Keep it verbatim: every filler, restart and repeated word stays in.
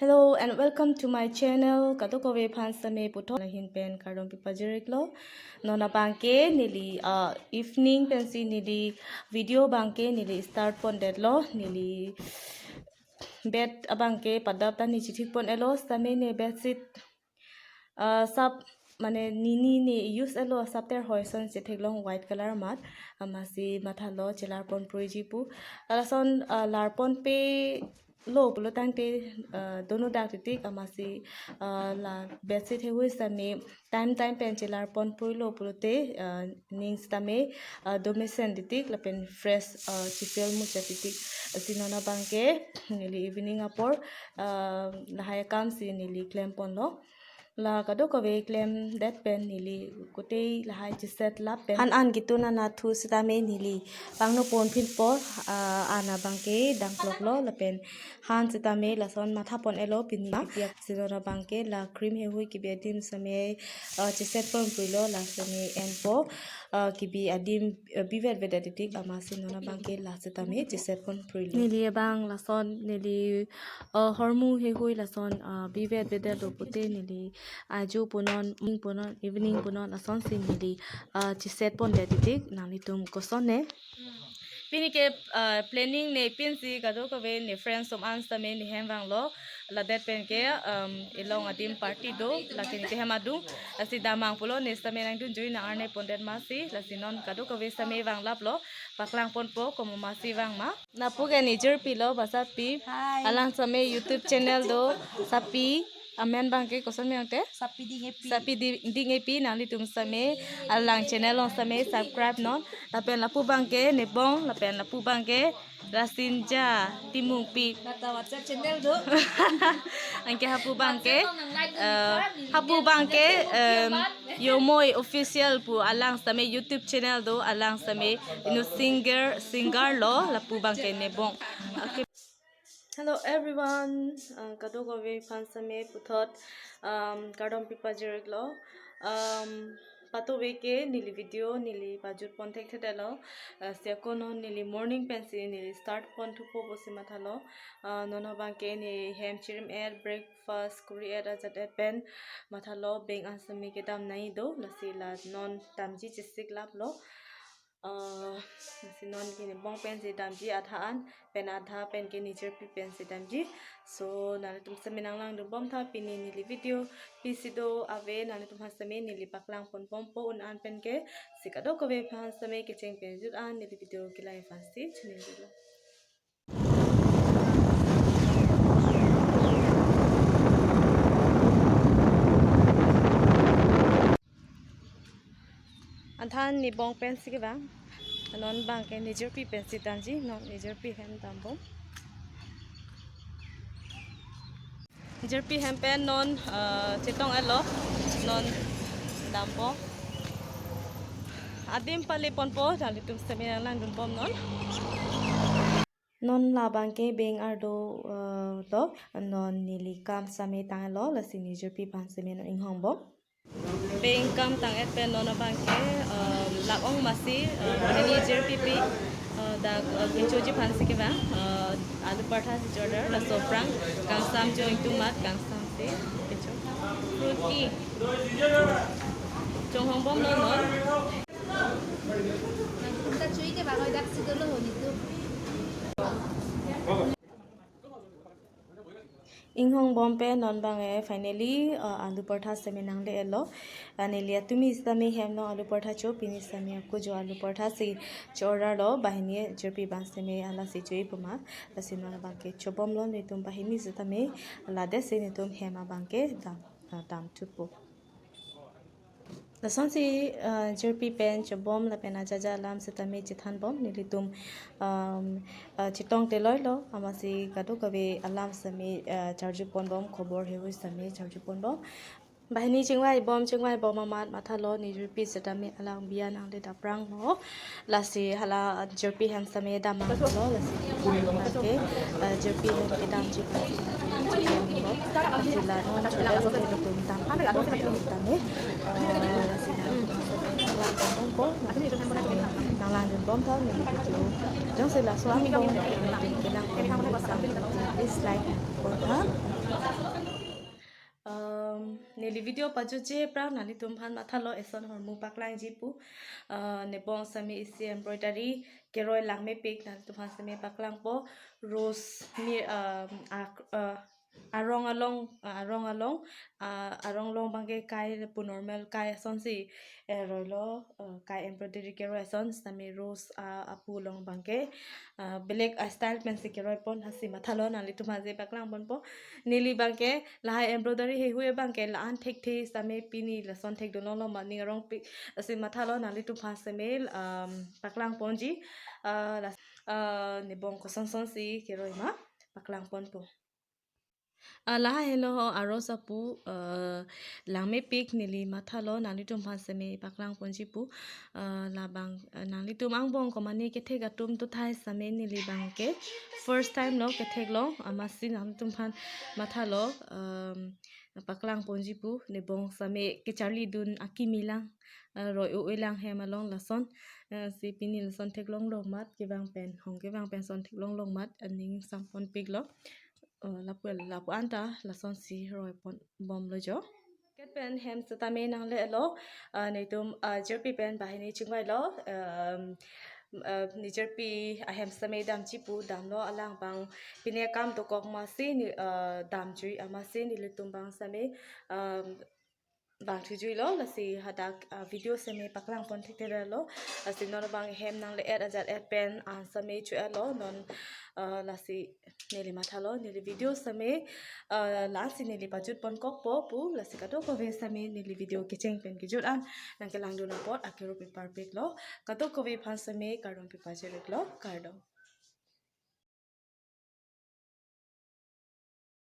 Hello and welcome to my channel. Kadokave aphan sitame puthot ahin pen kardom pipajir-iklo. Non abangke neli uh, evening pensi neli video abangke neli start pondetlo. Neli bed abangke padap ta ne chithik pon-etlo, sitame ne bedsheet uh, sap mane nini ne use-etlo, sap ter hoi ason chetheklong, white color amat, amatsi mathalo chelar pon proiji pu. Lason uh, lar ponpe lo pulo tangte uh, dono dak titik, amatsi uh, la bedsheet heihui sitame time time pen chelar pon proilo pulote uh, ning sitame uh, domesen titik lapen fresh uh, chifel mucha titik. Lasi non abangke neli evening apor uh, lahai akamsi neli klem ponlo. La kadokave klemdet pen neli kutei lahai cheset lap pen han an kitun anatthu sitame neli pangno pon phinpo, uh, an abangke dangkloklo lapen han sitame lason matha pon-etlo pini. Lasi non abangke la cream heihui kebi adim sitame uh, cheset pon proilo, la sitame enpo uh, kebi adim uh, bivet vedet titik, amatsi non abangke la sitame cheset pon proilo. Neli abang lason neli uh, hormu heihui lason uh, bivet vedet lo pute neli ajo punon, morning punon, evening punon, lasonsi neli uh, cheset pondet titik. Nanglitum kosonne? Pini ke uh, planning ne pinsi kadokave ne friends atum an sitame ne hem vanglo. Ladet pen ke um, elong adim party do, lake ne ke hem adung. Lasi damnang pulo, ne sitame nangdunjui nang arne pondet masi. Lasi non kadokave sitame vanglaplo, paklang ponpo komat masi vang ma. Lapu ke ne jirpilo, Basapi. Hi. Alang sitame YouTube channel do, Sapi. Amen abangke koson amen te? Sapi Ding A P. Sapi Di- Ding A P, nanglitum sitame alang channel along sitame subscribe non. Lapen lapu abangke Nebong, lapen lapu abangke Rasinja Timungpi. Bata WhatsApp channel do. Anke hapu abangke, WhatsApp along nang like eh, dun, hapu abangke, em, Yomoi Official pu alang sitame YouTube channel do, alang sitame inu singer, singer lo, lapu abangke Nebong. Okay. Hello everyone, uh, kadokave aphan sitame puthot um, kardom pipajir-iklo. Um, patove ke neli video neli pajut pon thekthedetlo. Uh, seko non neli morning pensi neli start pon thupo pusi mathalo. Uh, non abangke ne hem chirim-et, breakfast kuri-et ajat-et pen mathalo beng an sitame kedam nangji do, lasi la non damji chesik laplo. Uh, lasi non ke Nebong pensi damji adha an, pen adha pen ke ne jirpi pensi damji. So nanglitum sitame nanglang dunbom tha pini neli video, pisi do ave nanglitum aphan sitame neli paklang ponbompo un an pen ke. Si kadokave aphan sitame kecheng pen jut an neli video kelai aphansi choningri lo. Athan Nebong pensi kevang. Non abangke ne jirpi pensi damji, non ne jirpi hem dambom. Ne jirpi hem pen non uh, chetong-etlo, non dambom. Adim pale ponpo, nanglitum sitame nanglang dunbom non. Non labangke beng ardo uh, lo, non neli kam sitame tanglo, lasi ne jirpi aphan sitame non inghongbom. Beng kam tang-et pen non abangke uh, lak-ong masi, uh, ne jirpi pi, uh, dak uh, kechoji aphansi kevang, uh, alu paratha si order, laso aphrang kangsam cho ingtumat, kangsam si kecho. Fruit ki. Chonghongbomlo non. Nangtum ta chui ke bang oi dak si dolo ho nelitum. Inghongbom pen non abangke finally uh, alu paratha sitame nangle-etlo. Uh, neli atumi sitame hem non alu paratha cho, pini sitame ako jo alu paratha si cho-order lo, banghini jirpi abang sitame hala si cho-i puma. Lasi non abangke chobomlo, netum banghini sitame ladet si netum hem abangke dam, uh, dam thupo. Lasonsi uh, jirpi pen chobom lapen ajaja alam sitame chethanbom, nelitum um, uh, chetong teloilo, amatsi kadokave alam sitame uh, charju ponbom, khobor heihui sitame charju ponbom. Banghini chingvaibom, chingvaibom amat mathalo, ne jirpi sitame alang biya nangle dapranglo. Lasi hala jirpi hem sitame damnanglo, lasi ke uh, jirpi hem kedamji aphansi lasi la non chula lo ke dam tame, uh, lasi nanglang dunbom tha neli video. Jongsi laso angbong neli video kelang, please like, comment, Neli video pajutji aphrang nanglitum aphan mathalo eson ahormu paklangji pu. Ah, nebong sitame isi embroidery keroi langmepik nanglitum aphan sitame paklangpo. Rose ni, ah, ak- ah, arong along, ah, arong along, ah, arong along abangke kai pu normal kai asonsi, eh, roilo, eh, kai embroidery keroi ason sitame rose, ah, apu along abangke, ah, belek, ah, style pensi keroipon, lasi mathalo nanglitum aphansi paklangponpo. Neli abangke lahai embroidery heihui abangke la-an thekthe sitame pini lason thekdunlonglo ma ning arongpik, lasi mathalo nanglitum aphan sitame, um, paklangponji, ah, las- ah, nebong kosonsonsi keroi ma paklangponpo. Ah, lahai helo ho arose apu, ah, langmepik, neli mathalo nanglitum aphan sitame paklangponji pu. Ah, labang, ah, nanglitum angbong komane kethek atum tuthai sitame neli abangke first time lo kethek long, amatsi nanglitum aphan mathalo, um, paklangponji pu. Nebong sitame kecharlidun akimi lang, ah, roi o-e lang hem along lason, ah, si pini lason theklonglo amat kevang pen, hong kevang pen son theklonglo amat, ah, ning samponpiklo. Oh, lapu lapu anta lasonsi roipon bomlo jo. Ket pen hem sitame nangle-etlo, ah, netum, ah, jirpi pen banghini chingvailo, um, ah, ne jirpi ahem sitame damji pu damlo, alang abang pine akam dokok amatsi ne, ah, damjui amatsi nelitum abang sitame, um, vangthujuilo, lasi hadak, ah, video sitame paklangpon thekthedetlo, lasi non abang hem nangle-et ajat-et pen an sitame cho-etlo non, ah, lasi neli mathalo neli video sitame, ah, lasi neli pajutponkokpo pu, lasi kadokave sitame neli video kecheng pen kejut an nangkelangdun apot akirup iparpiklo, kadokave aphan sitame kardom pipajiriklo, kardom.